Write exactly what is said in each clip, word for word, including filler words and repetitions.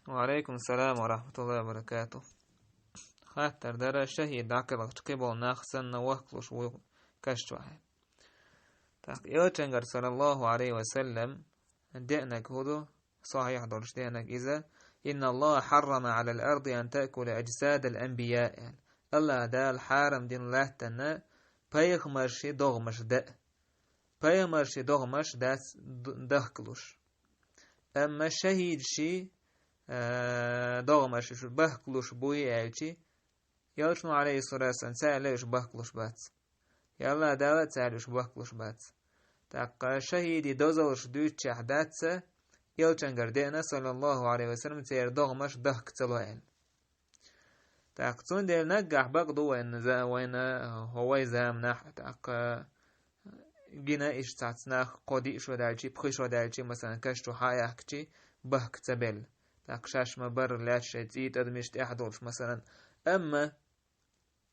Ва алейкум салам ва рахматуллахи ва баракатух. Хаттар дара, шахид дӀакхелхача кхиболу нах санна вахкалуш вуй каш чохь. ТӀаккха Элчангара, саллаллаху алейхи ва саллам, деанаг хӀу ду, сахьихь долуш деанаг иза: «Инна Аллаха хьаррама Ӏалал арди ан таъкула аджсадал анбияъ», аьлла. Аллаха Дала хьарам дина латтана пайхамарши догӀмаш даа. Пайхамарши догӀмаш дац д-, дахкалуш. Амма шахидши, а, догӀмаш уьш бахкалуш буй аьлчи, Элчано, алейхиссалату вассалам, царна уьш бахкалуш бац. Я Аллаха Дала царна уьш бахкалуш бац. ТӀаккха шахиди дозаллаш дуьйцучехь дац, Элчангара деана, саллаллаху алейхи ва саллам, церан догӀмаш дахка ца ло аьлла. ТӀаккха цундела наггахь бакъ ду вайна за-, вайна, хӀо вай заманахь, тӀаккха гина иштта цхьацца нах кхо-диъ шо даьлчи, пхи шо даьлчи, масалан, каш чу хьа а яхкачи, бахка ца белла. ТӀаккха шаьш ма-барра лаьтташ шайн цӀий тӀадамаш тӀехь долуш, масалан. Амма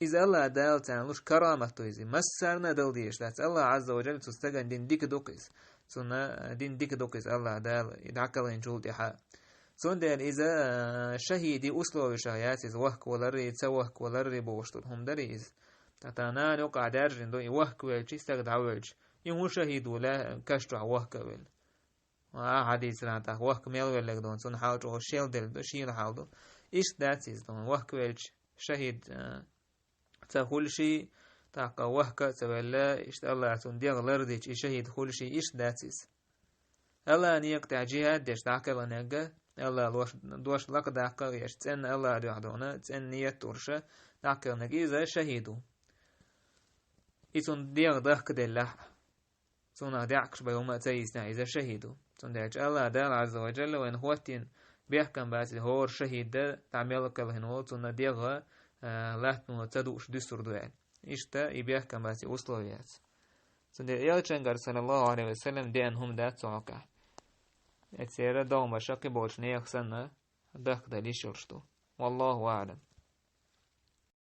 иза Аллаха Дала царна луш карамат ду иза. Массарна а дала дезаш дац. Аллаха Ӏазза ва Джалла цу стагана дина дика ду-кх иза. Цунна дина дика ду-кх иза Аллаха Дала, и дӀакхелхинчул тӀаьхьа. Цундела иза, а, шахиди условешах яц иза, вахкаваларий, ца вахкаваларий бохуш долу хӀума дарий иза. ТӀаккха нана юкъахь даьржина ду, и вахкавелчи, стаг дӀавоьлчи. И хӀун шахид ву ле, каш чохь вахка а велла. А хьадийцаран тӀаккха вахка мел велларг ду, цунна хьал чӀогӀа шелделла ду, шийла хьал ду. Иштта дац иза ду, вахкавелчи, шахид, а, ца хуьлуший, тӀаккха вахка а ца велла, иштта Аллаха цунна дегӀ лардичи, и шахид хуьлуший, иштта дац иза. Аллаха некъа тӀехь джихӀад деш дӀакхелхинарг, Аллаха лош-, дош лакхадаккха а еш, цӀенна Аллаха дуьхьа дона, цӀенна ният а луш, дӀакхелхинарг, иза шахид ву. И цунна дегӀ дахка деллехь а, цунах даьӀахкаш бен хӀума а ца йийцинехь, иза шахид ву. Цундела Аллаха Дала, Ӏазза ва Джалла, вайна хӀоттийна бехкам бац иза, хӀора шахида, дӀа мел кхелхина волу, цунна дегӀ, а, латтано ца дууш дуьсур ду аьлла. Иштта и бехкам бац, и условия яц. Цундела Элчангара, саллаллаху алейхи ва саллам, деана хӀума дац цу хьокъехь. Эцера догӀмаша кхиболчу нехан санна, дахкадала йиш йолуш ду. Валлаху аӀлам.